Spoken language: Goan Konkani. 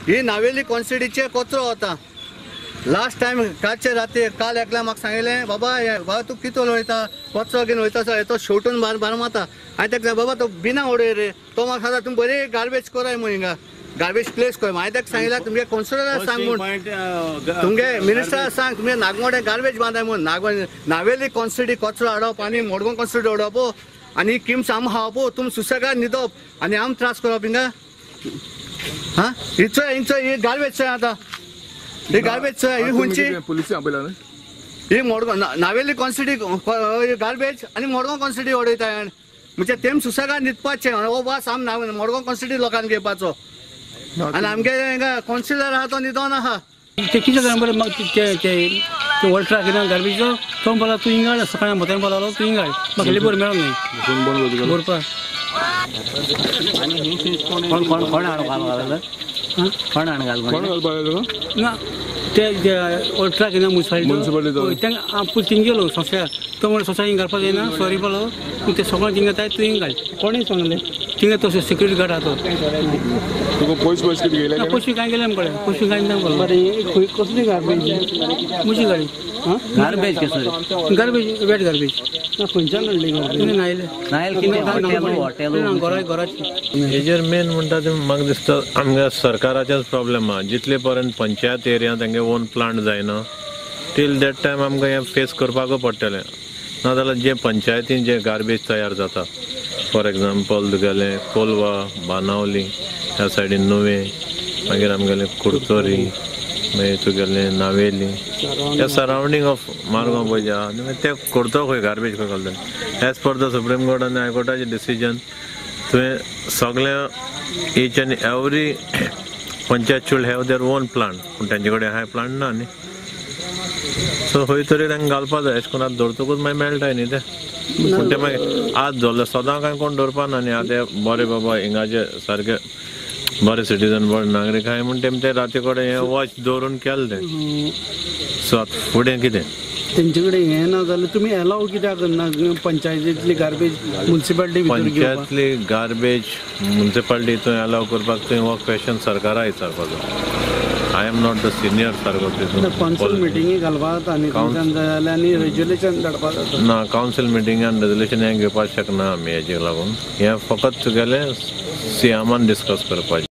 ही नावेली कॉन्स्टिट्यूचे कचरो वता. लास्ट टायम कालचे राती काल एकल्या म्हाका सांगिल्लें, बाबा बाबा तूं कितें उलयता, कचरो घेवन वयता सर तो शेवटून बार बार मारता. हांवें ताका बाबा तो बिना उडय रे, तो म्हाका सांगता तुमी बरी गार्बेज कराय म्हूण, हिंगा गार्बेज प्लेस कर. हांवें ताका सांगिल्लें तुमगे कौन्सिलराक सांग म्हूण, तुमगे मिनिस्टराक सांग तुमगे नागमोडे गार्बेज बांदाय म्हूण. नावेली कॉन्स्टिट्यूट कचरो हाडप आनी मडगांव कॉन्स्टिट्यूट हाडप आनी किम्स आम खावप, तुमी सुसेगाद न्हिदप आनी आम त्रास करप हिंगा. हां हिचो हिंचो ही गार्बेज चोय आतां, ही गार्बेज चोय, ही खंयची पुलिसी आपयला न्हय, ही मडगांव नावेली कॉन्स्टिट्यूट गार्बेज आनी मडगांव कॉन्स्टिट्यूट उडयता. म्हणजे तेम सुसेगाद न्हिदपाचें हो वास आम मडगांव कॉन्स्टिट्यूट लोकांक घेवपाचो आनी आमगे हिंगा कौन्सिलर आहा तो न्हिदोन आहा. ते कितें जालें बरें, म्हाका ते व्हड ट्रक येना गार्बेजचो, तो म्हणपाक तूं हिंगा हाड, सकाळीं म्हातारेन बोलालो तूं हिंगा हाड, म्हाका लेबर मेळोंक न्हय भरपाक. कोण कोण कोण हाडून घालपाक, कोण हाडून घालपाक ना ते व्हड ट्रक येना मुन्सिपालिटी, तांकां आपूण थिंग गेलो सोंश्या, तो म्हणून सोंश्या हिंग घालपाक जायना सॉरी बोलो, ते सगळें थिंग येताय तूं हिंग घाल. कोणें सांगलें थिंगा तो सिक्युरिटी गार्ड आहा तो. तुका पयस पयस कितें गेले? पयशे कांय गेले आमकडे, पयशे कांय ना. बरें, कसली गार्बेज? म्हजी गाडी. हां गार्बेज कसली? Garbage wet garbage. ना खंयच्यान हाडली गार्बेज? नायले नायल कितें हॉटेल हॉटेल घराची. हेजेर मेन म्हणटा तें म्हाका दिसता आमगे सरकाराचेच प्रॉब्लेम आहा. जितले पर्यंत पंचायत एरिया तेंगे ओन प्लांट जायना टील that time आमकां हें फेस करपाकूच पडटलें. नाजाल्यार जे पंचायतीन जे गार्बेज तयार जाता, फॉर एग्जाम्पल तुगेलें कोलवा, बानावली ह्या सायडीन नुवें, मागीर आमगेलें कुडतरी, मागीर तुगेलें नावेली, ह्या सरावंडींग ऑफ मारगांव पळय जे आहा ते करता खंय गार्बेज खंय घालता. As per the supreme court आनी हायकोर्टाचें डिसिजन तुवें सगळें each and every panchayat should have their own plant, पूण तेंचे कडेन हाय प्लांट ना न्ही. सो खंय तरी तांकां घालपा जाय, अशें करून आतां दवरतकूच मागीर मेळटा न्ही तें. पूण तें मागीर आज दवरलें सदां कांय कोण दवरपा ना न्ही. आतां ते बरे बाबा हिंगाचे सारके बरे सिटीजन, बरे नागरीक आहाय म्हूण तेम ते राती कडेन हें वॉच दवरून केलें तें. सो आतां फुडें कितें तेंचे कडेन हें ना जाल्यार तुमी एलाव कित्याक करना पंचायतींतली गार्बेज मुन्सिपालिटी? पंचायतली गार्बेज मुन्सिपालिटी थंय एलाव करपाक थंय हो क्वेश्चन सरकारा विचारपाचो. I am not the senior सारको. कावन्सील मिटिंगी घालपाक आनी जाल्यार आनी रेज्युलेशन धाडपाक जाता ना. कावन्सील मिटिंग आनी रेजोल्युशन हें घेवपाक शकना आमी. हेजेक लागून हें फकत तुगेलें सीएमान डिस्कस करपाचें.